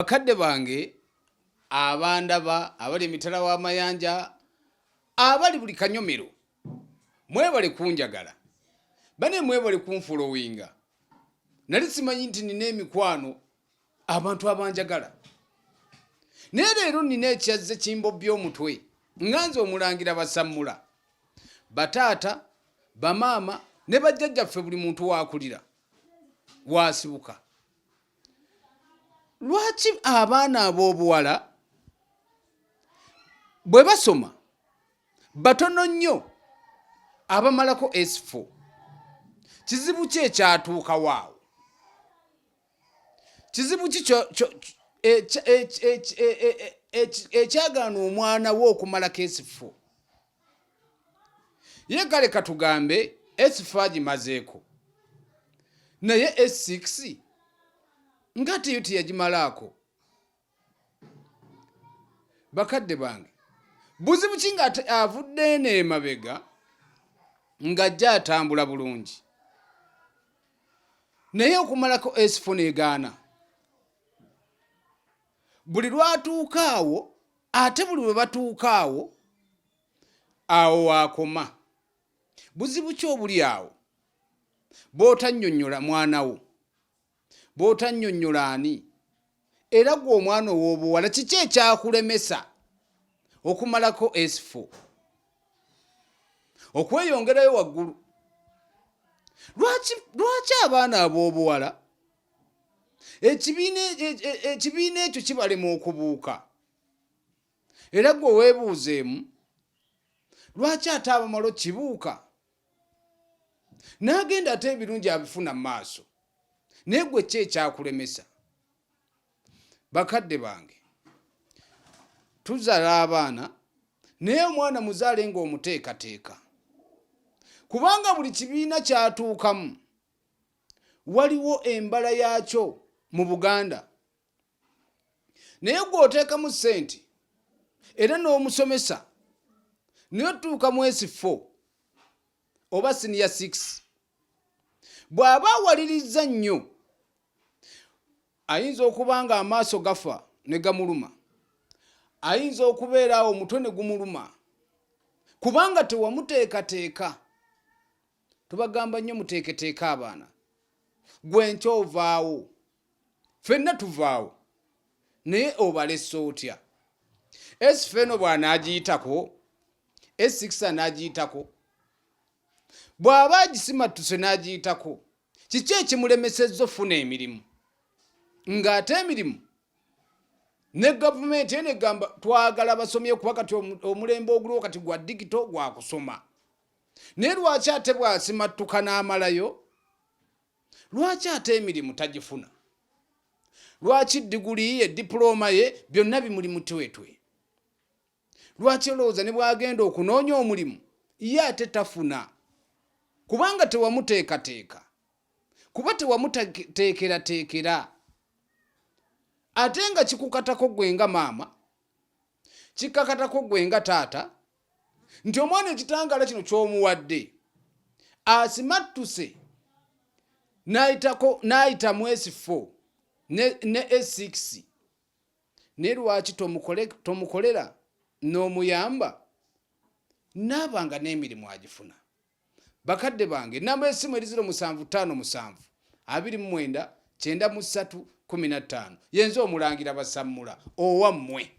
Bakadde bange abandaba abali emitala w'amayanja, abali buli kanyomero, mwebale kunjagala bane, mwebale kunfolowinga. Nali simanyi nti nina emikwano, abantu abanjagala, naye leero nina ekyazze kimbobbya omutwe nga nze omulangira Basammula. Bataata, bamaama ne bajjajjaffe, buli muntu waakulira waasibuka. Lwaki abaana ab'obuwala bwe basoma batono nnyo abamalako S4? Kizibu ki ekyatuukawo awo? Kizibu ki ekyagaana omwana we okumalako S4? Ye kale katugambe S4 agimazeeko, naye S6 nga teyo teyagimalaako. Bakadde bange, buzibu ki nga avudde eno emabega ng'ajja atambula bulungi, naye okumalako S4 negaana buli lwatuuka awo? Ate buli lwe batuuka awo, awo waakoma. Buzibu ki obuli awo bw'otannyonnyola mwana wo, bw'otannyonnyola ani? Era gwe omwana ow'obuwala, kiki ekyakulemesa okumalako S4 okweyongerayo waggulu? Lwaki abaana ab'obuwala ekibiina ekyo kibalema okubuuka? Era gwe weebuuzeemu, lwaki ate abamala okibuuka n'agenda ate ebirungi abifuna mu maaso, naye gwe ki ekyakulemesa? Bakadde bange, tuzaala abaana, naye omwana muzaale ng'omuteekateeka, kubanga buli kibiina kyatuukamu waliwo embala yaakyo mu Buganda. Naye gwe oteekamu ssente era n'omusomesa, naye otuuka mu S4 oba senior 6, bw'aba awalirizza nnyo, ayinza okuba nga amaaso gafa ne gamuluma, ayinza okubeera awo omutwe ne gumuluma, kubanga tewamuteekateeka. Tubagamba nnyo, muteeketeeka abaana. Gwe nkya ovaawo, ffenna tuvaawo, naye obalese otya? S4 eno bw'anaagiyitako, S6 anaagiyitako, bw'aba agisimattuse n'agiyitako, kiki ekimulemesezza ofuna emirimu, ng'ate emirimu ne gavumenti eno egamba twagala basomye, kuba kati omulembe oguliwo kati gwa digital, gwa kusoma? Naye lwaki ate bw'asimattuka n'amalayo, lwaki ate emirimu tagifuna? Lwaki diguli ye, dipulooma ye, byonna bimuli mutwetwe? Lwaki olowooza ne bw'agenda okunoonya omulimu ye ate tafuna? Kubanga tewamuteekateeka, kuba tewamuteekerateekera. Ate nga kikukatako gwe nga maama, kikakatako gwe nga taata, nti omwana ekitangaala kino ky'omuwadde asimattuse n'ayitako, n'ayita mu S4 ne S6, naye lwaki tomukolera n'omuyamba naaba nga n'emirimu agifuna? Bakadde bange, enamba y'essimu eri 0757 29 93 15. Yenze omulangira Basammula owammwe.